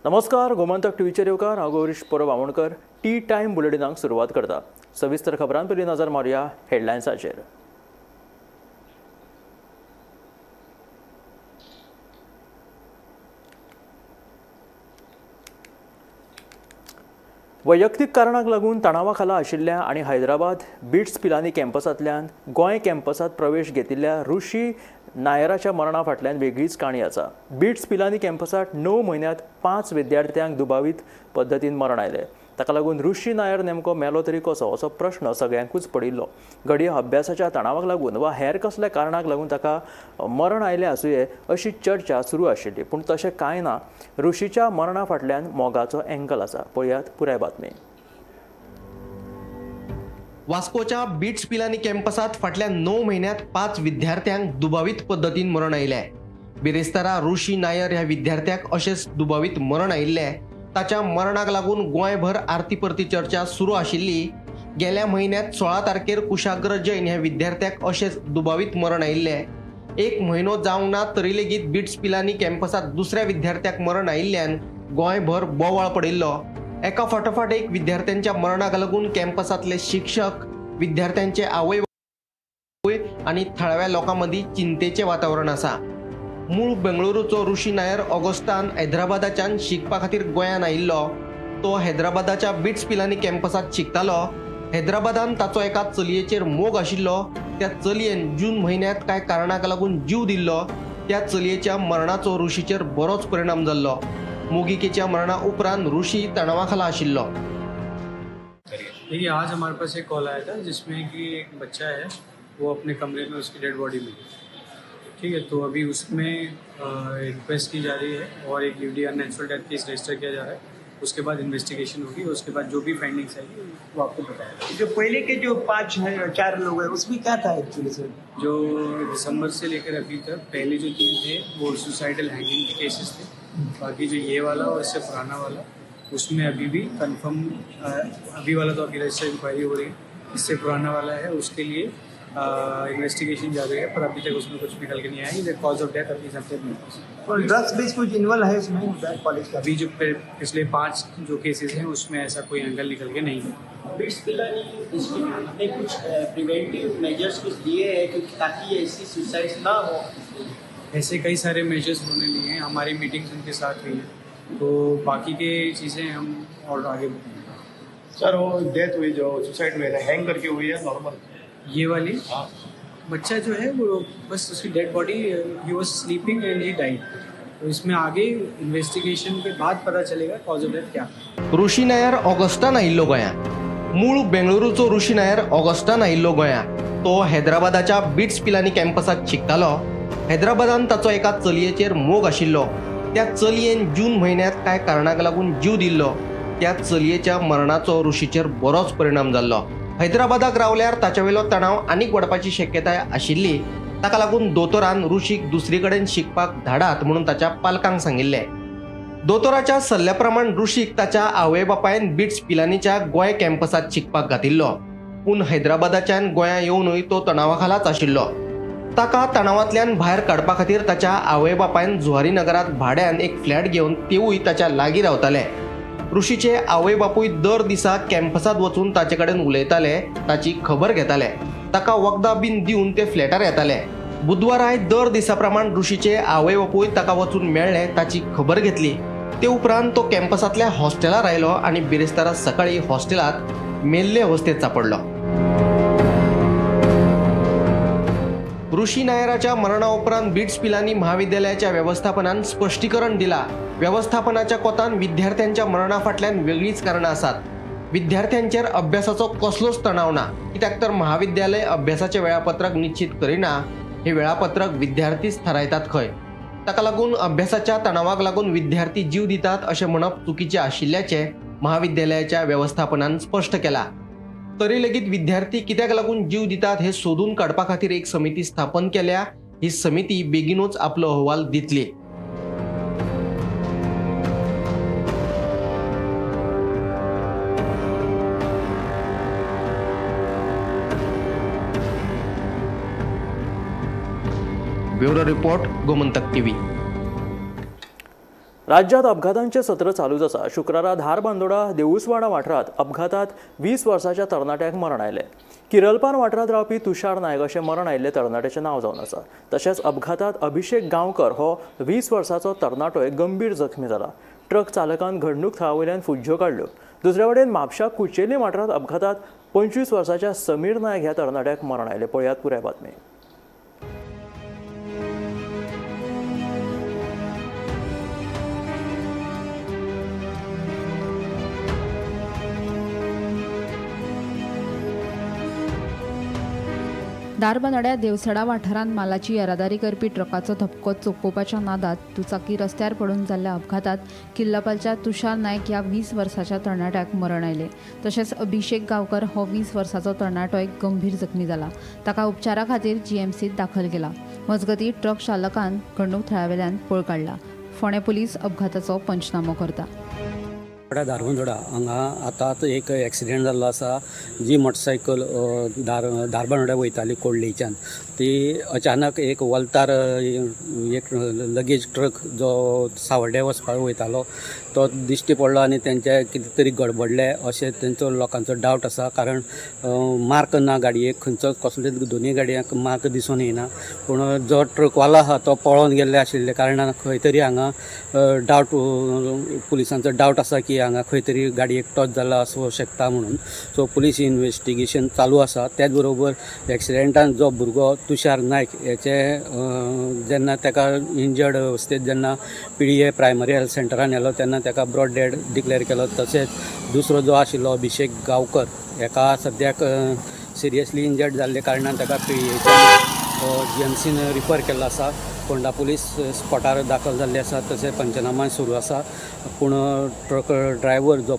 नमस्कार, गोमंतक टीव्हीचेर येवकार. हांव गौरीश परब आमोणकर. टी टायम बुलेटिनाक सुरवात करता. सविस्तर खबरां पयलीं नजर मारुया हेडलायन्साचेर. वैयक्तीक कारणाक लागून तणावा खाला आशिल्ल्या आनी हैदराबाद बिट्स पिलानी कॅम्पसांतल्यान गोंय कॅम्पसांत प्रवेश घेतिल्ल्या ऋषी नायराच्या मरणा फाटल्यान वेगळीच काणी आसा. बिट्स पिलानी कॅम्पसांत 9 म्हयन्यांत 5 विद्यार्थ्यांक दुबावीत पद्दतीन मरण आयलें. ताका लागून ऋषी नायर नेमको मेलो तरी कसो असो प्रश्न सगळ्यांकूच पडिल्लो. घडये अभ्यासाच्या तणावाक लागून वा हेर कसल्या कारणाक लागून ताका मरण आयलें आसुये अशी चर्चा सुरू आशिल्ली, पूण तशें कांय ना. ऋषीच्या मरणा फाटल्यान मोगाचो अँगल आसा. पळयात पुराय बातमी. वास्कोच्या बिट्स पिलानी कॅम्पसात फाटल्या 9 म्हयन्यांत 5 विद्यार्थ्यांक दुबावीत पद्दतीन मरण आयलें. बिरेस्तारा ऋषी नायर ह्या विद्यार्थ्याक अशेंच दुबावीत मरण आयिल्लें. ताच्या मरणाक लागून गोंयभर आरती परती चर्चा सुरू आशिल्ली. गेल्या म्हयन्यांत 16 तारखेर कुशाग्र जैन ह्या विद्यार्थ्याक अशेंच दुबावीत मरण आयिल्लें. 1 म्हयनो जावंक ना तरी लेगीत बिट्स पिलानी कॅम्पसात दुसऱ्या विद्यार्थ्याक मरण आयिल्ल्यान गोंयभर बोवाळ पडिल्लो. एका फाटोफाट एक विद्यार्थ्यांच्या मरणाक लागून कॅम्पसांतले शिक्षक, विद्यार्थ्यांचे आवय बापूय आनी थळाव्या लोकां मदीं चिंतेचें वातावरण आसा. मूळ बेंगळुरूचो ऋषी नायर ऑगस्टान हैदराबादाच्यान शिकपा खातीर गोंयांत आयिल्लो. तो हैदराबादाच्या बिट्स पिलानी कॅम्पसांत शिकतालो. हैदराबादान ताचो एका चलयेचेर मोग आशिल्लो. त्या चलयेन जून म्हयन्यांत कांय कारणाक लागून जीव दिल्लो. त्या चलयेच्या मरणाचो ऋषीचेर बरोच परिणाम जाल्लो. मोगिकेच्या मरणा उपरांत ऋषी तणावा खाला आशिल्लो. देखिए, आज हमारे पास एक कॉल आया था जिसमें कि एक बच्चा है, वो अपने कमरे में उसकी डेड बॉडी मिली. ठीक है, तो अभी उसमें रिक्वेस्ट की जा रही है और एक UD unnatural death case register किया जा रहा है. उसके बाद इन्वेस्टिगेशन होगी, उसके बाद जो भी फाइंडिंग्स आएगी वो आपको बताया. जो पहले के जो 5 है 4 लोग हैं, उसमें क्या था एक्चुअली सर? जो दिसंबर से लेकर अभी तक पहले जो 3 थे वो सुसाइडल हैंगिंग के केसेस थे. बाकी जो ये वाला और इससे पुराना वाला, उसमें अभी भी कंफर्म, अभी वाला तो अभी रजिस्टर इंक्वायरी हो रही है. इससे पुराना वाला है, उसके लिए इन्वेस्टिगेशन जारी है, पर अभी तक उसमें कुछ निकल के नहीं आया. कॉज ऑफ डेथ अभी सबसे नहीं. और ड्रग्स बेस कुछ इन्वॉल्व है इसमें कॉलेज का? अभी जो पिछले 5 जो केसेस हैं उसमें ऐसा कोई एंगल निकल के नहीं है. बिट्स पिलानी इंस्टीट्यूट ने कुछ प्रिवेंटिव मेजर्स कुछ दिए हैं क्योंकि ताकि ऐसी सुसाइड्स ना हो? ऐसे कई सारे मेजर्स उन्होंने लिए हैं. हमारी मीटिंग्स उनके साथ हुई हैं, तो बाकी के चीज़ें हम और आगे बताएंगे. सर, वो डेथ हुई जो सुसाइड हुई है, हैंग करके हुई है नॉर्मल? ये वाली बच्चा जो है वो बस उसकी dead body, he was sleeping and he died. तो इसमें आगे इन्वेस्टिगेशन के बाद पता चलेगा कॉज ऑफ डेथ क्या. ऋषी नायर ऑगस्टान आयिल्लो गोंयांत. मूळ बेंगळुरूचो ऋषी नायर ऑगस्टान आयिल्लो गोंयांत. तो हैदराबादाच्या बिट्स पिलानी कॅम्पसांत शिकतालो. हैदराबादान ताचो एका चलयेचेर मोग आशिल्लो. त्या चलयेन जून म्हयन्यांत कांय कारणाक लागून जीव दिल्लो. त्या चलयेच्या मरणाचो ऋषीचेर बरोच परिणाम जाल्लो. हैदराबादाक रावल्यार ताचे वयलो तणाव आनीक वाडपाची शक्यताय आशिल्ली. ताका लागून दोतोरान ऋषीक दुसरी कडेन शिकपाक धाडात म्हणून ताच्या पालकांक सांगिल्लें. दोतोराच्या सल्ल्या प्रमाण ऋषीक ताच्या आवय बापायन बिट्स पिलानीच्या गोंय कॅम्पसांत शिकपाक घातिल्लो. पूण हैदराबादाच्यान गोंया येवनूय तो तणावा खालाच आशिल्लो. ताका तणावांतल्यान भायर काडपा खातीर ताच्या आवय बापायन जुवारी नगरांत भाड्यान एक फ्लॅट घेवन तेवूय ताच्या लागीं रावताले. ऋषीचे आवय बापूय दर दिसा कॅम्पसांत वचून ताचे कडेन उलयताले, ताची खबर घेताले. ताका वखदां बीन दिवन ते फ्लॅटार येताले. बुधवाराय दर दिसा प्रमाण ऋषीचे आवय बापूय ताका वचून मेळ्ळे, ताची खबर घेतली. ते उपरांत तो कॅम्पसांतल्या हॉस्टेलार आयलो आनी बिरेस्तारा सकाळीं हॉस्टेलांत मेल्ले अवस्थेंत सांपडलो. ऋषी नायराच्या मरणा उपरांत बिट्स पिलानी महाविद्यालयाच्या वेवस्थापनान स्पश्टीकरण दिला. वेवस्थापनाच्या कोतान विद्यार्थ्यांच्या मरणा फाटल्यान वेगळीच कारणां आसात. विद्यार्थ्यांचेर अभ्यासाचो कसलोच तणाव ना, कित्याक तर महाविद्यालय अभ्यासाचें वेळापत्रक निश्चित करिना. हे वेळापत्रक विद्यार्थीच थारायतात खंय. ताका लागून अभ्यासाच्या तणावाक लागून विद्यार्थी जीव दितात अशें म्हणप चुकीचें आशिल्ल्याचें महाविद्यालयाच्या वेवस्थापनान स्पश्ट केलां. तरी लेगीत विद्यार्थी कित्याक लागून जीव दितात हे सोदून काडपा खातीर एक समिती स्थापन केल्या. ही समिती बेगीनूच आपलो अहवाल दितली. Bureau report, Gomantak TV. राज्यांत अपघातांचें सत्र चालूच आसा. शुक्रारा धारबांदोडा देऊसवाडा वाठारांत अपघातात 20 वर्साच्या तरणाट्याक मरण आयलें. किरलपार वाठारांत रावपी तुषार नायक अशें मरण आयिल्ले तरणाट्याचें नांव जावन आसा. तशेंच अपघातात अभिषेक गांवकर हो 20 वर्साचो तरणाटोय गंभीर जखमी जाला. ट्रक चालकान घडणूक थळा वयल्यान फुज्ज्यो काडल्यो. दुसरे वटेन म्हापशा कुचेली वाठारांत अपघातात 25 वर्साच्या समीर नायक ह्या तरणाट्याक मरण आयलें. पळयात पुराय बातमी. धारबांदोड्या देवसडा वाठारांत मालाची येरादारी करपी ट्रकाचो धपको चुकोवपाच्या नादात दुचाकी रस्त्यार पडून जाल्ल्या अपघातात किल्लापालच्या तुषार नायक ह्या 20 वर्साच्या तरणाट्याक मरण आयलें. तशेंच अभिषेक गांवकर हो 20 वर्साचो तरणाटोय गंभीर जखमी जाला. ताका उपचारा खातीर जीएमसीत दाखल केला. मजगतीं ट्रक चालकान घडणूक थळावेल्यान पळ काडला. फोंडें पुलीस अपघाताचो पंचनामो करता. धारबांदोडा हांगा आतांच एक एक्सिडेंट जाल्लो आसा. जी मोटरसायकल धारबांदोड्या वयताली कोडलेच्यान ती अचानक एक वल्तार एक लगेज ट्रक जो सावर्डे वचपाक वयतालो तो दिश्टी पडलो आनी तेंचे कितें तरी गडबडले अशें तेंचो लोकांचो डावट आसा. कारण मार्क ना गाडयेक, खंयचोच कसले दोनूय गाडयांक मार्क दिसून येना. पूण जो ट्रकवालो आहा तो पळोवन गेल्ले आशिल्ले कारणान खंय तरी हांगा डावट पुलिसांचो डावट आसा की हांगा खंय तरी गाडयेक टच जाला आसूं शकता म्हणून. सो पुलीस इन्वेस्टिगेशन चालू आसा. त्याच बरोबर एक्सिडेंटान जो भुरगो तुषार नायक हेचे जेन्ना ताका इंजर्ड अवस्थेत जेन्ना पिळये प्रायमरी हेल्थ सेंटरान व्हेलो तेन्ना ताका ब्रॉड डेड डिक्लेअर केलो. तशेंच दुसरो जो आशिल्लो अभिषेक गांवकर हेका सद्याक सिरियसली इंजर्ड जाल्ले कारणान ताका पिळयेच्यान जीएमसीन रिफर केल्लो आसा. फोंडा पुलीस स्पॉटार दाखल जाल्ले आसा. तशें पंचनामा सुरू आसा. पूण ट्रक ड्रायव्हर जो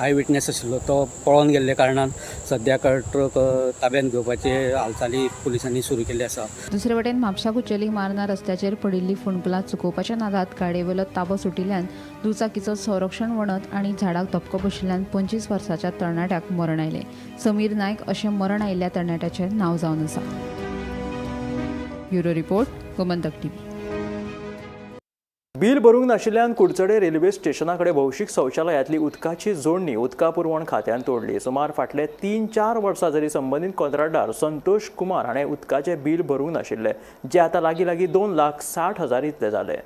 I witness आशिल्लो तो पळोवन गेल्ले कारणान सद्याक ट्रक ताब्यांत घेवपाचे हालचाली पुलिसांनी सुरू केल्ली आसा. दुसरे वटेन म्हापशा कुचेली मार्ना रस्त्याचेर पडिल्ली फोंडकुलां चुकोवपाच्या नादात गाडयेवेलो ताबो सुटिल्ल्यान दुचाकीचो संरक्षण वणत आनी झाडाक धपको बशिल्ल्यान 25 वर्साच्या तरणाट्याक मरण आयलें. समीर नायक अशें मरण आयिल्ल्या तरणाट्याचें नांव जावन आसा. Bureau report, Gomantak TV. Bill भरूंक नाशिल्ल्यान कुडचडे रेल्वे स्टेशना कडेन भौशीक शौचालयांतली उदकाची जोडणी उदका पुरवण खात्यान तोडली. सुमार फाटले 3-4 वर्सां जरी संबंदीत कंत्राटदार संतोष कुमार हाणें उदकाचें बील भरूंक नाशिल्लें, जें आतां लागीं लागीं 2,60,000 इतलें जालें.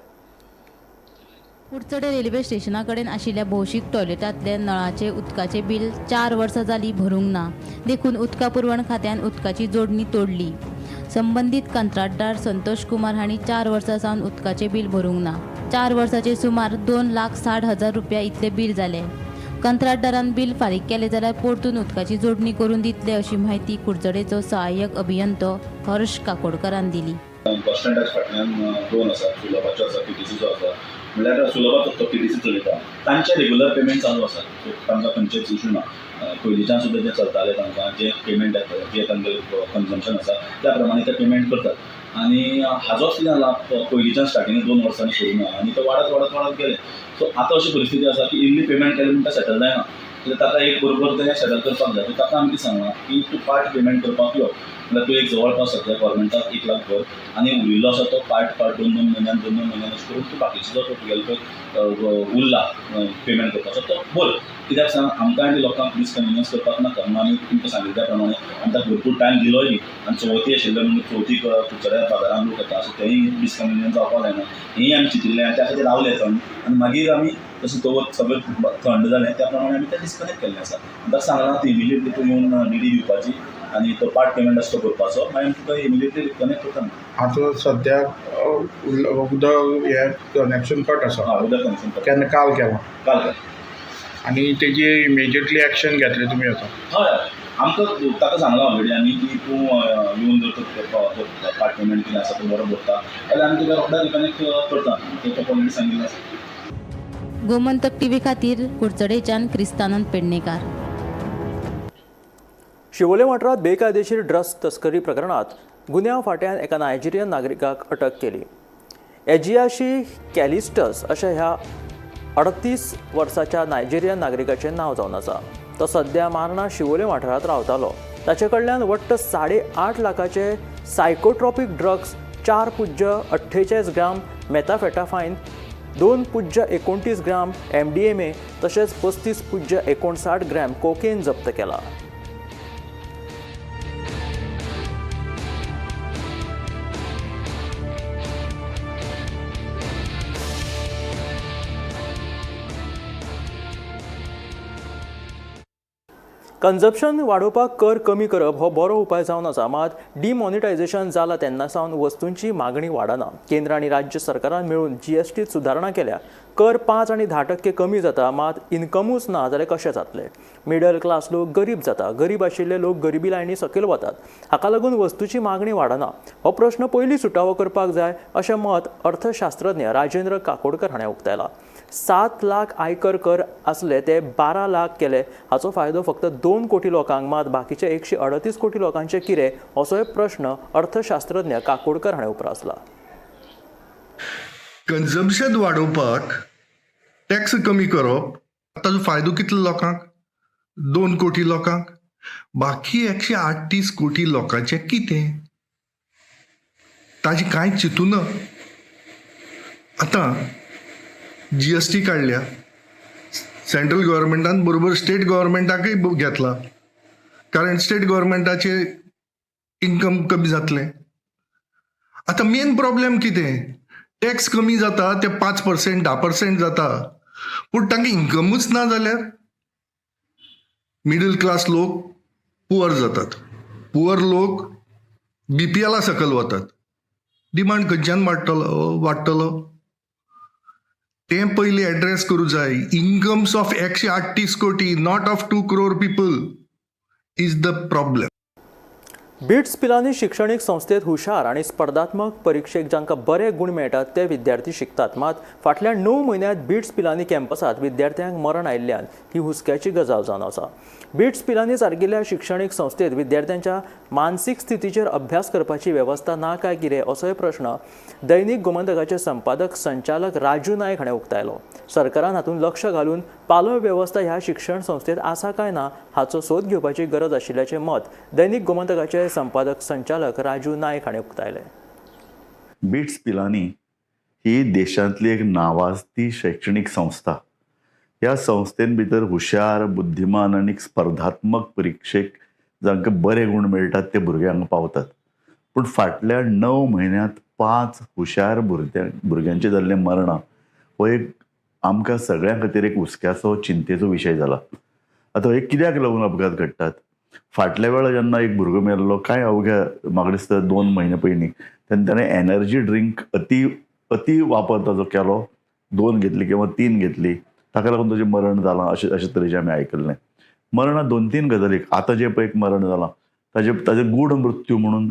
कुडचडे रेल्वे स्टेशना कडेन आशिल्ल्या भौशीक टॉयलेटांतले नळाचे उदकाचें बील 4 वर्सां जालीं भरूंक ना. देखून उदका पुरवण खात्यान उदकाची जोडणी तोडली. संबंदीत कंत्राटदार संतोष कुमार हांणी 4 वर्सां सावन उदकाचें बील भरूंक ना. 4 वर्सांचे सुमार 2,60,000 रुपया इतलें बील जालें. कंत्राटदारान बील फारीक केलें जाल्यार परतून उदकाची जोडणी करून दितले अशी म्हायती कुडचडेचो सहाय्यक अभियंतो हर्ष काकोडकरान दिली. बस स्टँडाच्या फाटल्यान 2 आसा, सुलभाचो आसा, पीटीसीचो आसा. म्हणल्यार सुलभाचो तो पीटीसी चलयता, तांचे रेगुलर पेमेंट चालू आसा. सो तांकां खंयचेच इशू ना. पयलींच्यान सुद्दां जें चलतालें तांकां जें पेमेंट येता, जें तांगेलें कन्जम्पशन आसा त्या प्रमाणे ते पेमेंट करतात. आनी हाजोच कितें जाला, पयलींच्यान स्टार्टिंग 2 वर्सांनी सुरू ना आनी ते वाडत वाडत वाडत गेले. सो आतां अशी परिस्थिती आसा की इल्ली पेमेंट केलें म्हणटा सेटल जायना, कित्याक ताका एक बरोबर तें सेटल करपाक जाय. ताका आमी कितें सांगलां की तूं पार्ट पेमेंट करपाक यो, म्हणल्यार तूं एक जवळपास सद्या गव्हर्मेंटाक 1 लाख भर आनी उरिल्लो आसा तो पार्ट पार्ट 2-2 म्हयन्यान 2-2 म्हयन्यान अशें करून तूं बाकीचो जो तुगेलो पळय उरला पेमेंट करपाचो तो भर. कित्याक सांग, आमकां आनी लोकांक डिसकन्विनियन्स करपाक नाका म्हणून आमी तुमकां सांगिल्ल्या त्या प्रमाणे आमी ताका भरपूर टायम दिलोय बी. आनी चवथी आशिल्ले म्हणून चवथीक कुडचड्यार बाजारान लोक येता, सो तेंय डिसकन्विनियन्स जावपाक जायना हेंय आमी चिंतिल्लें आनी त्या खातीर रावले थंड. आनी मागीर आमी तशें चवथ सगळें थंड जालें त्या प्रमाणे आमी तें डिस्कनेक्ट केल्लें आसा. ताका सांगलां तूं इमिजिएटली तूं येवन डीडी दिवपाची आनी तो पार्ट पेमेंट आसा तो भरपाचो, मागीर आमी तुका इमिजिएटली कनेक्ट करता. आतां सद्याक उदक हें कनेक्शन कट आसा. हय, उदक कनेक्शन कट. केन्ना? काल केलां. काल केलां. आनी तेजी इमिजिएटली एक्शन घेतलें तुमी आतां? हय, आमकां ताका सांगलां ऑलरेडी आमी की तूं येवन जर तो पार्ट पेमेंट कितें आसा तो बरो भरता जाल्यार आमी तुका रोखडो रिकनेक्ट करता. तें तुका ऑलरेडी सांगिल्लें आसा. गोमंतक टीव्ही खातीर कुडचडेच्यान क्रिस्तानंद पेडणेकार. शिवोले वाठारांत बेकायदेशीर ड्रग्स तस्करी प्रकरणांत गुन्यांव फांट्यान एका नायजेरियन नागरिकाक अटक केली. एजियाशी कॅलिस्टस अशें ह्या 38 वर्साच्या नायजेरियन नागरिकाचें नांव जावन आसा. तो सद्या मार्ना शिवोले वाठारांत रावतालो. ताचे कडल्यान वट्ट 8.5 लाखाचे सायकोट्रॉपीक ड्रग्स, 4.48 ग्राम मेथाफेटाफायन, 2.29 ग्राम MDMA तशेंच 35.59 ग्रॅम कोकेन जप्त केला. कन्जप्शन वाडोवपाक कर कमी करप हो बरो उपाय जावन आसा, मात डिमॉनिटायझेशन जाला तेन्ना सावन वस्तूंची मागणी वाडना. केंद्र आनी राज्य सरकारान मेळून GSTत सुदारणा केल्या. कर 5 आनी 10% कमी जाता, मात इन्कमूच ना जाल्यार कशें जातलें? मिडल क्लास लोक गरीब जाता, गरीब आशिल्ले लोक गरिबी लायनी सकयल वतात. हाका लागून वस्तूची मागणी वाडना. हो प्रश्न पयलीं सुटावो करपाक जाय अशें मत अर्थशास्त्रज्ञ राजेंद्र काकोडकर हाणें उक्तायलां. 7 लाख आयकर कर आसले ते 12 लाख केले, हाचो फायदो फक्त 2 कोटी लोकांक, मात बाकीचे 138 कोटी लोकांचे कितें असोय प्रश्न अर्थशास्त्रज्ञ काकोडकर हाणें उप्रासला. कन्जम्पशन वाडोवपाक टॅक्स कमी करप, ताजो फायदो कितलो लोकांक? 2 कोटी लोकांक. बाकी 138 कोटी लोकांचें कितें? ताजें कांय चिंतूना. आतां GST काडल्या सेंट्रल गव्हर्मेंटान, बरोबर स्टेट गव्हर्मेंटाकय घेतला, कारण स्टेट गव्हर्मेंटाचे इन्कम कमी जातलें. आतां मेन प्रॉब्लेम कितें? टॅक्स कमी जाता ते 5% 10% जाता, पूण तांकां इन्कमूच ना जाल्यार मिडल क्लास लोक पुअर जातात, पुअर लोक BPL सकयल वतात. डिमांड खंयच्यान वाडटलो? तें पयलीं एड्रेस करूं जाय. Incomes of 138 crore, not of 2 crore people is the problem. BITS Pilani शिक्षणीक संस्थेत हुशार आनी स्पर्धात्मक परिक्षेक जांकां बरे गूण मेळटात ते विद्यार्थी शिकतात, मात फाटल्या 9 म्हयन्यांत बिट्स पिलानी कॅम्पसांत विद्यार्थ्यांक मरण आयिल्ल्यान ही हुस्क्याची गजाल जावन आसा. बिट्स पिलानी सारकिल्ल्या शिक्षणीक संस्थेत विद्यार्थ्यांच्या मानसीक स्थितीचेर अभ्यास करपाची वेवस्था ना काय कितें असोय प्रश्न दैनिक गोमंतकाचे संपादक संचालक राजू नायक हाणें उक्तायलो. सरकारान हातूंत लक्ष घालून पालव वेवस्था ह्या शिक्षण संस्थेत आसा काय ना हाचो सोद घेवपाची गरज आशिल्ल्याचें मत दैनिक गोमंतकाचे संपादक संचालक राजू नायक हाणें उक्तायलें. बिट्स पिलानी ही देशांतली एक नावाजती शैक्षणीक संस्था. ह्या संस्थेन भितर हुशार, बुद्धिमान आनी स्पर्धात्मक परिक्षेक जांकां बरे गूण मेळटात ते भुरगे हांगा पावतात. पूण फाटल्या 9 म्हयन्यांत 5 हुशार भुरग्यांचें जाल्लें मरणां हो एक आमकां सगळ्यां खातीर एक हुस्क्याचो, चिंतेचो विशय जाला. आतां हे कित्याक लागून अपघात घडटात? फाटल्या वेळार जेन्ना एक भुरगो मेल्लो, कांय अवघ्या म्हाका दिसता 2 म्हयने पयलीं, तेन्ना ताणें एनर्जी ड्रिंक अति वापर ताजो केलो, 2 घेतली किंवा 3 घेतली, ताका लागून ताजें मरण जालां अशें तरेचें आमी आयकल्लें. मरणां 2-3 गजालीक. आतां जें पळय एक मरण जालां ताजें गूढ मृत्यू म्हणून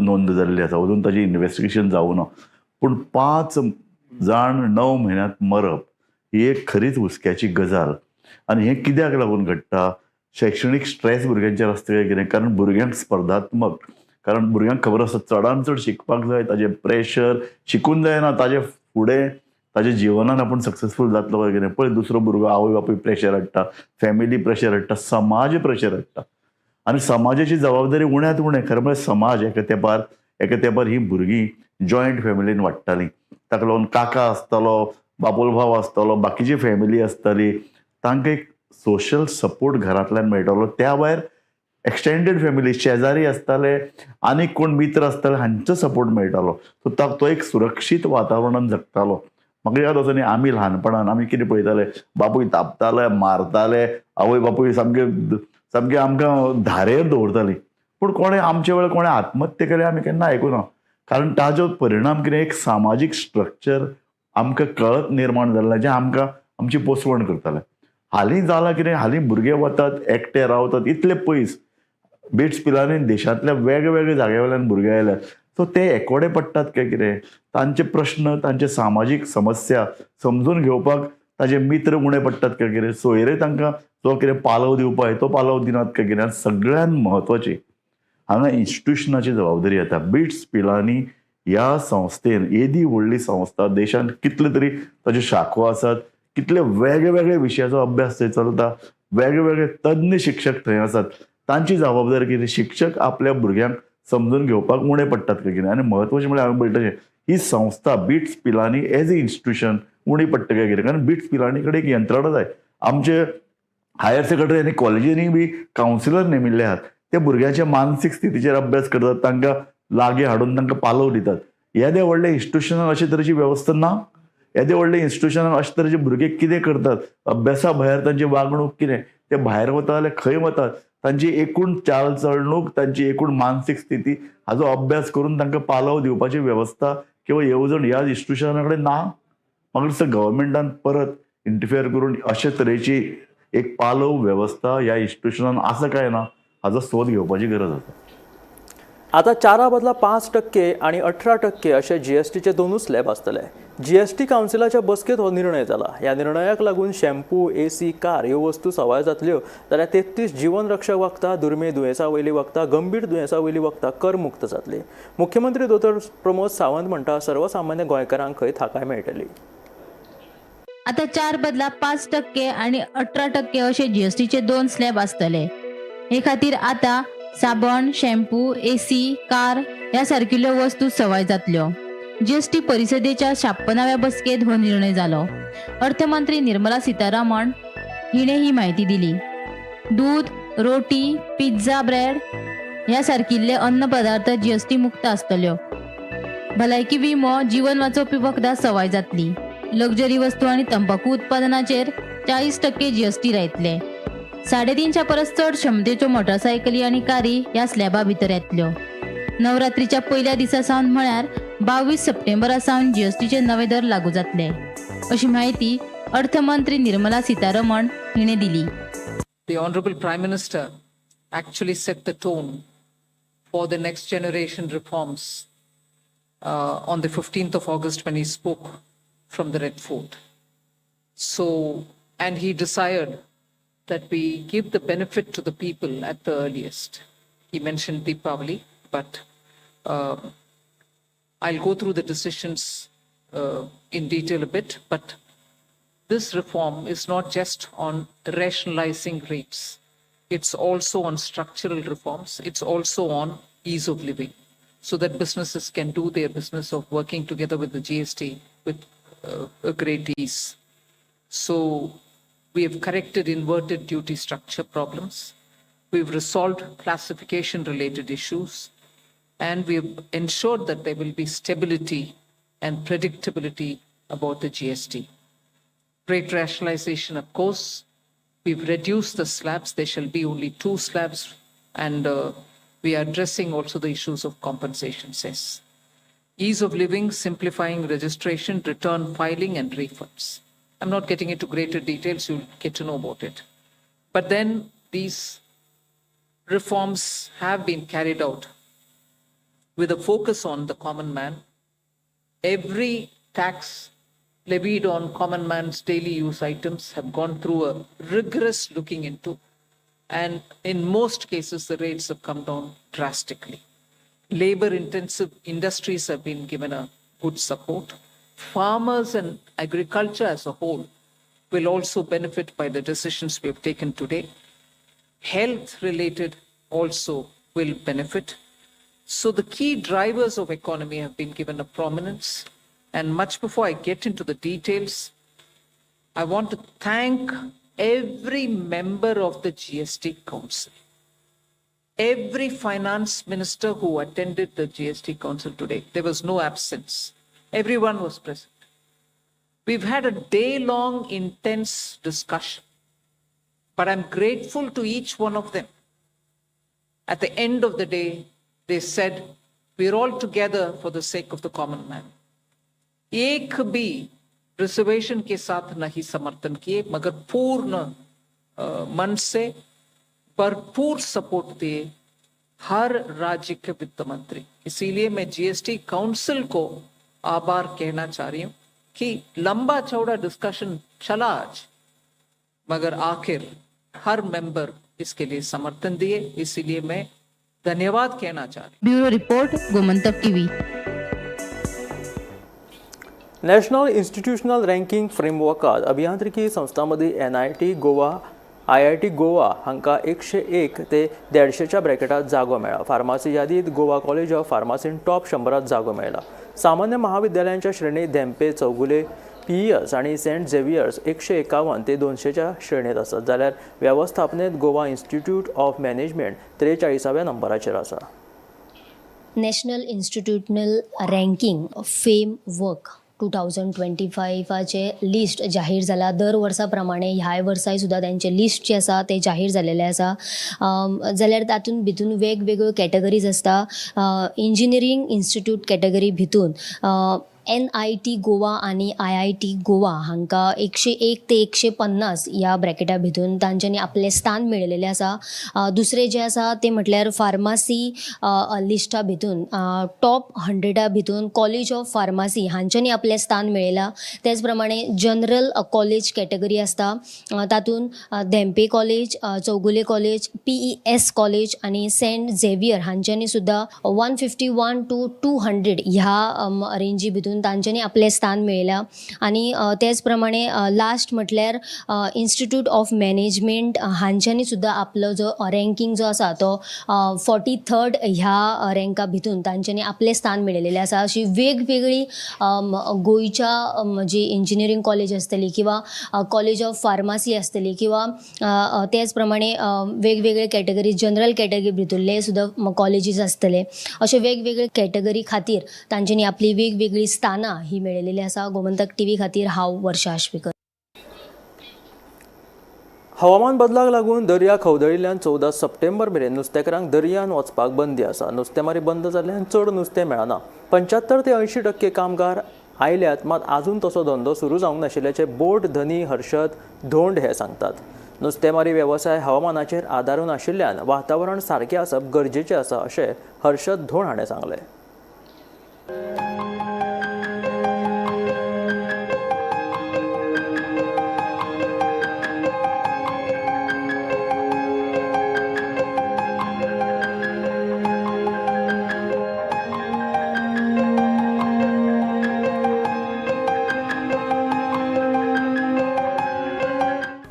नोंद जाल्ली आसा, अजून ताजें इन्वेस्टिगेशन जावूं ना. पूण 5 जाण 9 म्हयन्यांत मरप ही एक खरीच हुस्क्याची गजाल. आनी हें कित्याक लागून घडटा? शैक्षणीक स्ट्रेस भुरग्यांचेर आसता काय कितें? कारण भुरग्यांक स्पर्धात्मक, कारण भुरग्यांक खबर आसता चडान चड शिकपाक जाय, ताजें प्रेशर शिकून जायना, ताजें फुडें ताज्या जिवनान आपूण सक्सेसफूल जातलो काय कितें. पळय दुसरो भुरगो आवय बापूय प्रेशर हाडटा, फॅमिली प्रेशर हाडटा, समाज प्रेशर हाडटा. आनी समाजाची जबाबदारी उण्यांत उणें. खरें म्हळ्यार समाज एका तेंपार ही भुरगीं जॉयंट फॅमिलीन वाडटालीं, ताका लागून काका आसतालो, बापोल भाव आसतालो, बाकीची फॅमिली आसताली, तांकां एक सोशल सपोर्ट घरांतल्यान मेळटालो. त्या भायर एक्सटेंडेड फॅमिली, शेजारी आसताले, आनीक कोण मित्र आसताले, हांचो सपोर्ट मेळटालो. सो तो एक सुरक्षीत वातावरणान जगतालो. म्हाका याद आसा न्ही, आमी ल्हानपणान आमी कितें पळयताले, बापूय तापताले, मारताले, आवय बापूय सामके सामके आमकां धारेर दवरताली. पूण कोणें आमचे वेळार कोणें आत्महत्या केली आमी केन्ना आयकुना, कारण ताजो परिणाम कितें एक सामाजीक स्ट्रक्चर आमकां कळत निर्माण जाल्लें, जें आमकां आमची पोसवण करतालें. हालीं जालां कितें, हालीं भुरगे वतात एकटे रावतात इतले पयस, बिट्स पिलानी देशांतल्या वेगवेगळ्या जाग्या वयल्यान भुरगे आयल्यात, सो ते एकोडे पडटात काय कितें, तांचे प्रश्न, तांचे सामाजीक समस्या समजून घेवपाक ताजे मित्र उणे पडटात काय कितें, सोयरे तांकां जो कितें पालव दिवपाक तो पालव दिनात काय कितें. आनी सगळ्यांत म्हत्वाची हांगा इन्स्टिट्युशनाची जबाबदारी येता. बिट्स पिलानी ह्या संस्थेन येदी व्हडली संस्था, देशांत कितले तरी ताच्यो शाखो आसात, कितले वेगळे वेगळे विशयाचो अभ्यास थंय चलता, वेगळे वेगळे तज्ञ शिक्षक थंय आसात, तांची जबाबदारी कितें, शिक्षक आपल्या भुरग्यांक समजून घेवपाक उणे पडटात काय कितें. आनी म्हत्वाचें म्हळ्यार हांवें पळयता ही संस्था BITS Pilani as a institution उणी पडटा काय कितें, कारण बिट्स पिलानी कडेन एक यंत्रणा जाय. आमचे हायर सेकंडरी आनी कॉलेजींनी बी कावन्सिलर नेमिल्ले आहात, ते भुरग्यांच्या मानसीक स्थितीचेर अभ्यास करतात, तांकां लागीं हाडून तांकां पालव दितात. येदे व्हडले इन्स्टिट्युशनान अशे तरेची वेवस्था ना. येदे व्हडले इन्स्टिट्युशनान अशे तरेचे भुरगे कितें करतात, अभ्यासा भायर तांची वागणूक कितें, ते भायर वता जाल्यार खंय वतात, तांची एकूण चालचलणूक, तांची एकूण मानसीक स्थिती हाजो अभ्यास करून तांकां पालव दिवपाची वेवस्था किंवा येवजण ह्या इन्स्टिट्युशना कडेन ना. म्हाका दिसता गव्हर्मेंटान परत इंटरफियर करून अशे तरेची एक पालव वेवस्था ह्या इन्स्टिट्युशनान आसा काय ना हाजो सोद घेवपाची गरज आसा. आतां 4 बदला 5% आनी 18% अशे जीएसटीचे दोनूच स्लॅब आसतले. जीएसटी कावन्सिलाच्या बसकेंत हो निर्णय जाला. ह्या निर्णयाक लागून शॅम्पू, एसी, कार ह्यो वस्तू सवाय जातल्यो, जाल्यार 33 जीवन रक्षक वखदां, दुर्मीळ दुयेंसां वयलीं वखदां, गंभीर दुयेंसां वयलीं वखदां करमुक्त जातली. मुख्यमंत्री दोतोर प्रमोद सावंत म्हणटा, सर्वसामान्य गोंयकारांक खंय थाकाय मेळटली. आतां 4 बदला 5% आनी 18% अशे जीएसटीचे दोन स्लॅब आसतले. हे खातीर आतां साबण, शॅम्पू, एसी, कार ह्या सारकिल्ल्यो वस्तू सवाय जातल्यो. जीएसटी परिशदेच्या 56व्या बसकेंत हो निर्णय जालो. अर्थमंत्री निर्मला सीतारामन हिणे ही म्हायती दिली. दूद, रोटी, पिझ्झा, ब्रेड ह्या सारकिल्ले अन्न पदार्थ जीएसटी मुक्त आसतल्यो. भलायकी विमो, जीवन वाचोवपी वखदां सवाय जातली. लक्झरी वस्तू आनी तंबाकू उत्पादनाचेर 40% जीएसटी लायतले. 350 परस चड क्षमतेच्यो मोटरसायकली आनी कारी ह्या स्लॅबा भितर येतल्यो. नवरात्रीच्या पयल्या दिसा सावन म्हळ्यार 22 सप्टेंबरा सावन जीएसटीचे नवे दर लागू जातले, अशी म्हायती अर्थमंत्री निर्मला सीतारमण हिणे दिली. The Honorable Prime Minister actually set the tone for the next generation reforms on the 15th of August when he spoke from the Red Fort. So, and he desired that we give the benefit to the people at the earliest. He mentioned Deepavali, but I'll go through the decisions in detail a bit, but this reform is not just on rationalizing rates. It's also on structural reforms. It's also on ease of living, so that businesses can do their business of working together with the GST with a great ease. So we have corrected inverted duty structure problems. We've resolved classification related issues. And we have ensured that there will be stability and predictability about the GST. Rate rationalization, of course, we've reduced the slabs. There shall be only 2 slabs, and we are addressing also the issues of compensation cess. Ease of living, simplifying registration, return filing, and refunds. I'm not getting into greater details, you'll get to know about it. But then these reforms have been carried out with a focus on the common man. Every tax levied on common man's daily use items have gone through a rigorous looking into, and in most cases, the rates have come down drastically. Labor-intensive industries have been given a good support. Farmers and agriculture as a whole will also benefit by the decisions we have taken today. Health-related also will benefit. So the key drivers of economy have been given a prominence. And much before I get into the details, I want to thank every member of the GST Council. Every finance minister who attended the GST Council today, there was no absence. Everyone was present. We've had a day-long intense discussion, but I'm grateful to each one of them. At the end of the day, they said, we're all together for the sake of the common man. एक भी reservation K साथ नहीं समर्थन किए, मगर पूर्ण मन से भरपूर सपोर्ट दिए हर राज्य के वित्त मंत्री. इसीलिए मैं जीएसटी काउंसिल को आभार कहना चाह रही हूं कि लंबा चौड़ा डिस्कशन चला आज, मगर आखिर हर मेंबर इसके लिए समर्थन दिए, इसीलिए मैं धन्यवाद कहना चाह रही हूं. Bureau report, Gomantak TV. National institutional ranking फ्रेमवर्कात अभियांत्रिकी संस्थां मदीं एनआयटी गोवा, आयआयटी गोवा हांकां 101 ते 150च्या ब्रॅकेटात जागो मेळ्ळा. फार्मासी यादींत गोवा कॉलेज ऑफ फार्मासीन टॉप 100 जागो मेळ्ळा. सामान्य महाविद्यालयांच्या श्रेणीत धेंपे चौगुले पीईएस आनी सेंट झेवियर्स 151 ते 200च्या श्रेणींत आसात, जाल्यार वेवस्थापनेंत गोवा इन्स्टिट्यूट ऑफ मॅनेजमेंट 43व्या नंबराचेर आसा. National institutional ranking framework 2025 list जाहीर जाला. दर वर्सा प्रमाणे ह्याय वर्साय सुद्दां तेंचें लिस्ट जें आसा तें जाहीर जालेलें आसा. जाल्यार तातूंत भितून वेगवेगळ्यो कॅटेगरीज आसता. इंजिनियरींग इन्स्टिट्यूट कॅटेगरी भितून NIT Goa आनी IIT Goa हांकां 101 ते 150 ह्या ब्रॅकेटा भितून तांच्यांनी आपलें स्थान मेळयलेलें आसा. दुसरें जें आसा तें म्हटल्यार फार्मासी लिस्टा भितून टॉप 100 भितून कॉलेज ऑफ फार्मासी हांच्यांनी आपलें स्थान मेळयलां. तेच प्रमाणे जनरल कॉलेज कॅटेगरी आसता, तातूंत Dhempe college, Chowgule college, PES college आनी सेंट झेवियर हांच्यांनी सुद्दां 151 to 200 ह्या रेंजी भितून तांच्यांनी आपलें स्थान मेळयलां. आनी तेच प्रमाणे लास्ट म्हटल्यार इन्स्टिट्यूट ऑफ मॅनेजमेंट हांच्यांनी सुद्दां आपलो जो रँकींग जो आसा तो 43rd ह्या रँका भितून तांच्यांनी आपलें स्थान मेळयलेलें आसा. अशी वेगवेगळी गोंयच्या जी इंजिनियरींग कॉलेज आसतली किंवा कॉलेज ऑफ फार्मासी आसतली किंवा तेच प्रमाणे वेगवेगळे कॅटेगरी जनरल कॅटेगरी भितुल्ले सुद्दां कॉलेजीस आसतले, अशे वेगवेगळे कॅटेगरी खातीर तांच्यांनी आपली वेगवेगळी स्थानां ही मेळयलेली आसा. गोमंतक टीव्ही खातीर हांव वर्षा आश्वेकर. हवामान बदलाक लागून दर्या खवदळिल्ल्यान 14 सप्टेंबर मेरेन नुस्तेकारांक दर्यान वचपाक बंदी आसा. नुस्तेमारी बंद जाल्ल्यान चड नुस्तें मेळना. 75 ते 80% कामगार आयल्यात, मात आजून तसो धंदो सुरू जावंक नाशिल्ल्याचे बोट धनी हर्षद धोंड हे सांगतात. नुस्तेमारी वेवसाय हवामानाचेर आदारून आशिल्ल्यान वातावरण सारकें आसप गरजेचें आसा अशें हर्षद धोंड हाणें सांगलें.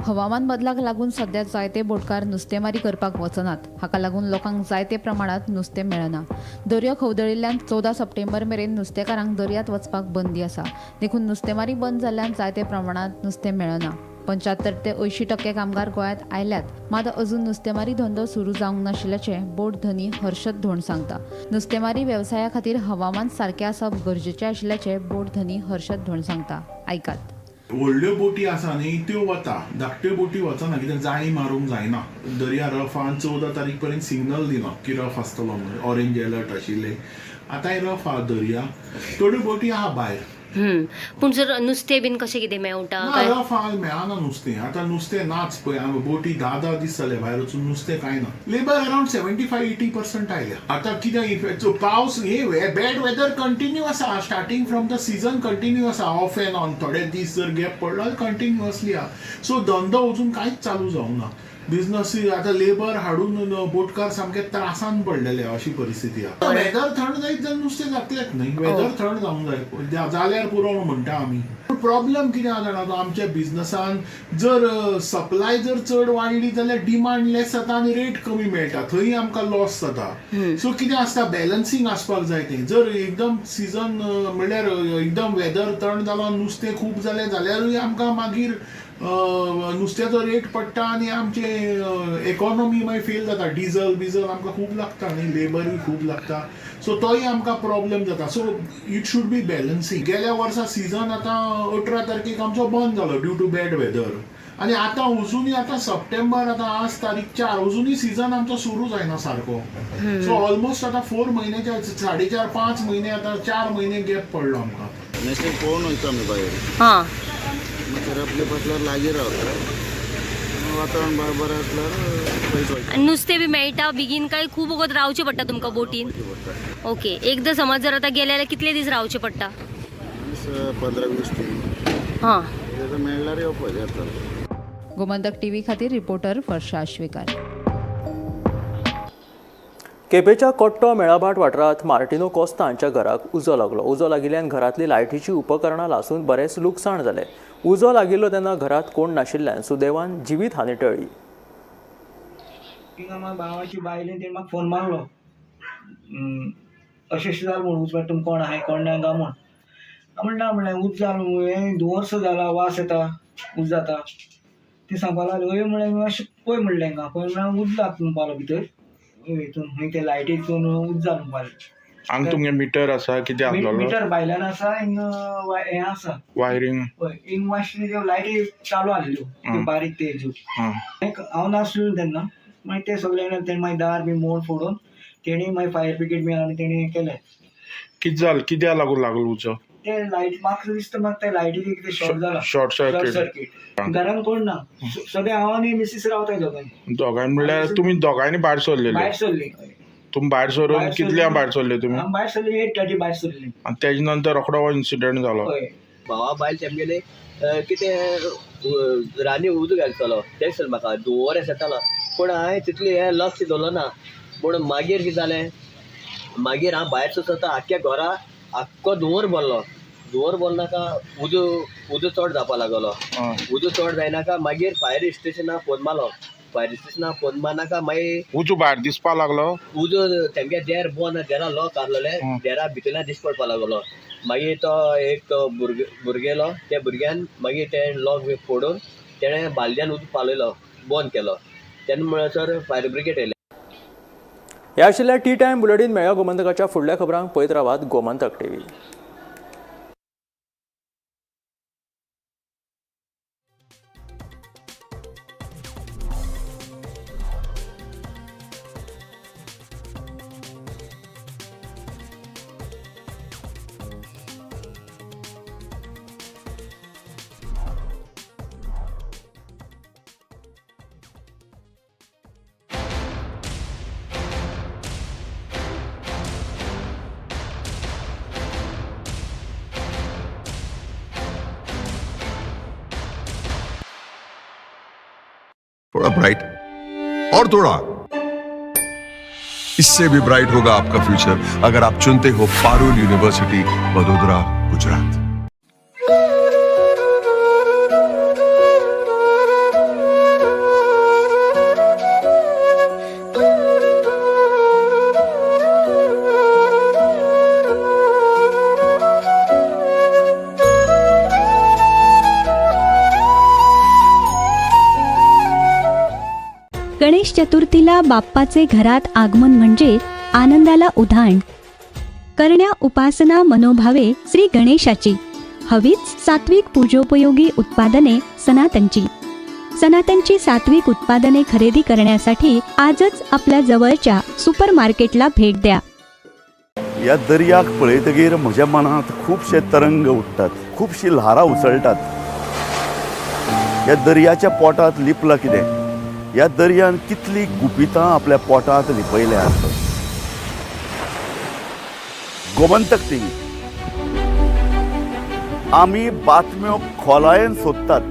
हवामान बदलाक लागून सद्या जायते बोटकार नुस्तेमारी करपाक वचनात. हाका लागून लोकांक जायते प्रमाणांत नुस्तें मेळना. दर्यो खवदळिल्ल्यान 14 सप्टेंबर मेरेन नुस्तेकारांक दर्यांत वचपाक बंदी आसा. देखून नुस्तेमारी बंद जाल्ल्यान जायते प्रमाणांत नुस्तें मेळना. 75 ते 80% कामगार गोंयांत आयल्यात, मात अजून नुस्तेमारी धंदो सुरू जावंक नाशिल्ल्याचें बोट धनी हर्षद धोंड सांगता. नुस्तेमारी वेवसाया खातीर हवामान सारकें आसप गरजेचें आशिल्ल्याचें बोट धनी हर्षद धोंड सांगता. आयकात. व्हडल्यो बोटी आसा न्ही त्यो वता, धाकट्यो बोटी वचना, कित्याक जाळी मारूंक जायना. दर्या रफान 14 तारीख पर्यंत सिग्नल दिना की रफ आसतलो म्हणून, ऑरेंज अलर्ट आशिल्ले. आतांय रफ आहा दर्या, थोड्यो बोटी आहा भायर. पूण जर नुस्तें बीन कशें कितें मेळटा? रफ आहा, मेळना नुस्तें. आतां नुस्तें नाच पळय, बोटी 10-10 दीस जाले भायर वचून नुस्तें कांय ना. लेबर अरावंड 75-80% आयल्या. आतां कितें इफेक्ट पावस हे बॅड वेदर कंटिन्यू आसा, starting from the season continue आसा, ऑफ एंड ऑन. थोडे दीस जर गॅप पडलो कंटिन्युअसली आहा. सो धंदो अजून कांयच चालू जावंक ना. बिझनस आतां लेबर हाडून बोटकार सामके त्रासान पडलेले अशी परिस्थिती आहा. वेदर थंड जायत जाल्यार नुस्तें जातलेंच न्ही, वेदर थंड जावंक जाय जाल्यार पुरो म्हणटा आमी. प्रॉब्लम कितें आहा जाणा, आमच्या बिझनसान जर सप्लाय जर चड वाडली जाल्यार डिमांड लेस जाता आनी रेट कमी मेळटा, थंय आमकां लॉस जाता. सो कितें आसता, बॅलन्सींग आसपाक जाय. तें जर एकदम सिजन म्हणल्यार एकदम वेदर थंड जालो, नुस्तें खूब जालें जाल्यारूय आमकां मागीर नुस्त्याचो रेट पडटा आनी आमचे इकॉनॉमी मागीर फेल जाता. डिजल बिजल आमकां खूब लागता न्ही, लेबरूय खूब लागता, सो तोय आमकां प्रॉब्लम जाता. So it should be balancing. गेल्या वर्सा सिजन आतां 18 तारखेक आमचो बंद जालो ड्यू टू बॅड वेदर, आनी आतां अजुनूय आतां सप्टेंबर, आतां आज तारीख 4, अजुनूय सिजन आमचो सुरू जायना सारको. सो ऑलमोस्ट आतां 4 म्हयन्याच्या 4.5 5 म्हयने, आतां 4 म्हयने गॅप पडलो आमकां. नेक्स्ट पळोवन वयता आमी भायर, आपले बसल्यार लागीं रावता, वातावरण बरें आसल्यार पयस वयता. नुस्तें बी मेळटा बेगीन काय खूब वगत रावचें पडटा तुमकां बोटीन? ओके, एकदां समज जर आतां गेले जाल्यार कितले दीस रावचें पडटा? 15-20 दीस. हां, मेळल्यार येवपाचें आतां. गोमंतक टीव्ही खातीर रिपोर्टर वर्षा आश्वेकर. केपेंच्या कोट्टो मेळाभाट वाठारांत मार्टिनो कोस्ता हांच्या घराक उजो लागलो. उजो लागिल्ल्यान घरांतली लायटीचीं उपकरणां लासून बरेंच लुकसाण जालें. उजो लागिल्लो तेन्ना घरांत कोण नाशिल्ल्यान सुदैवान जिवीत हानी टळ्ळी. थिंगा म्हाका भावाची बायलेन तेणें म्हाका फोन मारलो, अशें अशें जालें म्हूण, उजवाड तुमी कोण आहाय कोण ना गा म्हूण. म्हणटा म्हणलें उज जालो हें धुंवर सो जाला, वास येता, उज जाता. ती सांगपा लागली हय म्हणलें, मातशें पळय म्हणलें हांगा पळय म्हणल्यार उज जाता म्हणपा लागलो भितर हितून खंय ते लायटीतून उज जाता म्हणपा लागलो. हांगा तुमगे मिटर आसा कितें आसलेलो? मिटर भायल्यान आसा, हिंग हें आसा वायरींग. हय, हिंग मातशें त्यो लायटी चालू आसल्यो त्यो बारीक तेज्यो. हांव नासलो तेन्ना, मागीर ते सगळे तेणी मागीर दार बी मोड फोडून तेणी मागीर फायर ब्रिगेड बी हाडून तेणी केलें. कितें जालें, कित्याक लागून लागलो उजो? ते लायट म्हाका दिसता म्हाका ते लायटीक कितें शॉर्ट जाला. Short circuit. Circuit. घरान कोण ना, सगळे हांव आनी मिसीस रावताय दोगांय. दोगांय म्हणल्यार तुमी दोगांयनी भायर सरलेले? भायर सरली. तुमी भायर सरून कितल्या भायर सरले तुमी? भायर सरली 8:30 भायर सरली. आनी तेजे नंतर रोखडो हो इन्सिडंट जालो. हय. भावा बायल तेमगेले कितें रानी उदक घालतलो तें दिसलें म्हाका, धुंवर येतालो, पूण हांवें तितलें हें लक्ष दवरलो ना. पूण मागीर कितें जालें, मागीर हांव भायर सरता आख्ख्या घरा आख्खो धुंवर भरलो. धुंवर भरलो नाका, उजो उजो चड जावपा लागलो. उजो चड जायनाका मागीर फायर स्टेशनाक फोन मारलो. फायर स्टेशनाक फोन मारनाका मागीर उजो भायर दिसपा लागलो. उजो तेमगे देर बंद, देरा लॉक आसलेलें, देरा भितरल्यान दिश्टी पडपा लागलो. मागीर तो एक तो भुरगेलो, त्या भुरग्यान मागीर तें लॉक बी फोडून तेणें बालद्यान उदक पालयलो, बंद केलो. तेन्ना म्हणसर फायर ब्रिगेड येयलें. ह्या आशिल्ल्या टी टायम बुलेटीन. मेळ्या गोमंतकाच्या फुडल्या खबरांक पळयत रावात गोमंतक टीव्ही. थोड़ा ब्राइट और थोड़ा इससे भी ब्राइट होगा आपका फ्यूचर अगर आप चुनते हो पारुल यूनिवर्सिटी, वडोदरा, गुजरात. गणेश चतुर्थीला बाप्पाचे घरात आगमन म्हणजे आनंदाला उधाण. करण्या उपासना मनोभावे श्री गणेशाची, हवीच सात्विक पूजोपयोगी उत्पादने सनातनची. सनातनची सात्विक उत्पादने खरेदी करण्यासाठी आजच आपल्या जवळच्या सुपर मार्केटला भेट द्या. ह्या दर्याक पळयतगीर म्हज्या मनांत खुबशे तरंग उठ्ठात, खुबशीं ल्हारां उसळटात. ह्या दर्याच्या पोटांत लिपलां कितें? ह्या दर्यान कितलीं गुपितां आपल्या पोटांत लिपयल्यात? गोमंतक टीव्ही, आमी बातम्यो खोलायेन सोदतात.